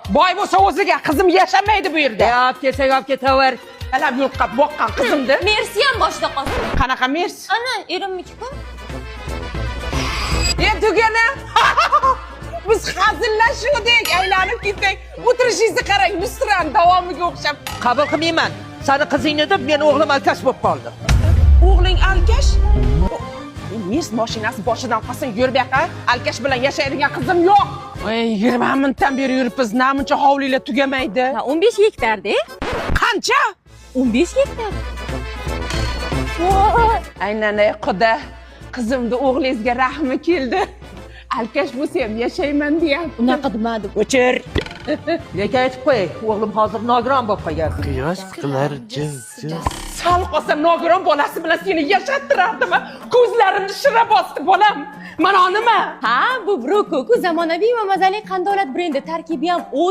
Boy bo'lsa o'ziga, qizim yashamaydi bu yerda. E, olib kelsang, olib ketaver. Alab yulqab boqqan qizimni. Mersi ham boshida qolsin. Qanaqa mers? Ana, erimniki-ku. E, tugana. Biz hazillashuvdik, aylanib ketdik. O'tirishingizni qarang, nusran davomiga o'xshab. Qabul qilmayman. Sani qizingni deb meni o'g'lim алкаш bo'lib qoldi. O'g'ling алкаш? Mers mashinasi boshidan qolsin, yur bu yoqqa. Алкаш bilan yashaydigan qizim yo'q. Voy, 20 minutdan beri yuribmiz, namuncha hovlilar tugamaydi. Ha, 15 gektarda. Qancha? 15 gektar. Aynan quda, qizimni o'g'lingizga rahmi keldi. Алкаш bo'lsa ham yashayman deyapti. Unaqa demadim. O'chir. Lekin aytib qo'yay, o'g'lim hozir nogiron bo'lib qolgan. Quyosh qilar jiz jiz. Sal qolsa nogiron bolasi bilan seni yashattirardimi? Ko'zlarimni shira bosdi bolam. Mana nima? Ha, bu Broko-ku, zamonaviy va mazali qandolat brendi. Tarkibi ham o't